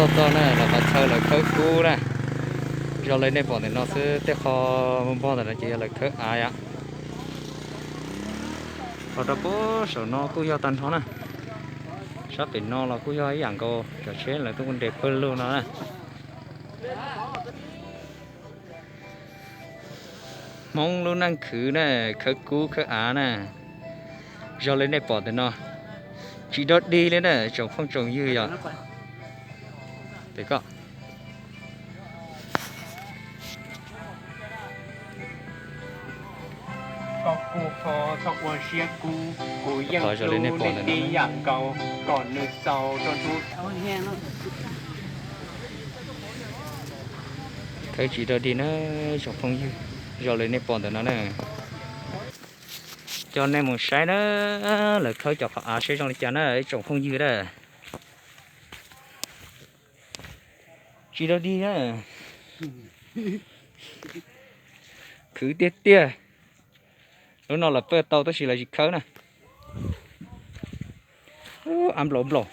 Txog na, los qhov chaw lawv khawb kub na. Zoo li nej pom ntawm no xwb, tej qho npog ntawm no ces yog lawv khawb av yom. Los rau puag saum no kuj yog tag nrho na. Sab pem no los kuj yog ib yam nkaus, cov tsheb lawv tuaj nres pawg lug no na. Hmoob lub neej khwv na, khawb kub khawb av na. Zoo li nej pom ntawm no, tsis dog dig li na tsoom phooj tsoom ywg yom. Pem koj. Zoo li nej pom ntawm no, khawb tsis dog dig na tsoom phooj ywg. Zoo li nej pom ntawm no na, coj nej mus saib na, lawv khawb cov qhov av seb zoo li cas na ib tsoom phooj ywg na. Tsis dog dig na, khwv tiag tiag. Lub no lawv pawj tau tab sis lawv tsis khawb na. Av nplaum nplaum.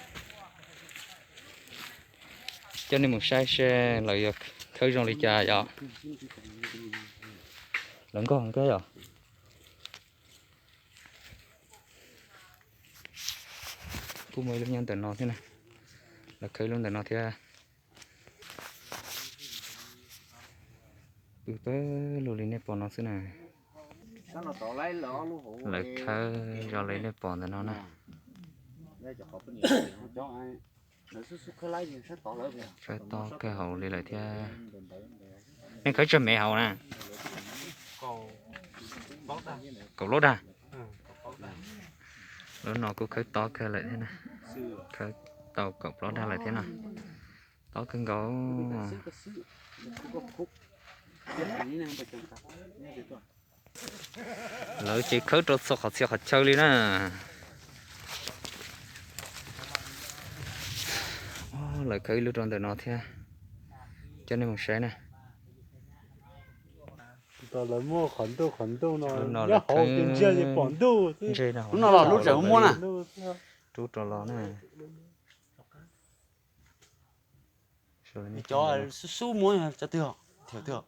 Coj nej mus saib seb lawv yuav khawb zoo li cas yom. Lawv nkog nkag yom. Kuj muaj ib lub nyob ntawm no thiab na. Lawv khawb lub ntawm no thiab. Pw pawg lug li nej pom no xwb na. Lawv khawb zoo li nej pom ntawm no na. Khawb tob kawg hauv li lawm thiab. Nej khawb tsawg mev hauv na? Kaum plaub dag. Lub no kuj khawb tob kawg lawm thiab na. Khawb tau kaum plaub dag lawm thiab na. Tob kawg nkaus. Lawv ces khawb rau txhua qhov txhia qhov chaw li na. Lawv khawb ib lub rau ntawm no thiab. Coj nej mus saib na. Lawv muaj qhov ntuj qhov ntuj no, lub no lawv khawb ntseg no, lub no los lub tseem muaj na. Rub rau los na. Cov xub xub muab cov twg, thiam twg.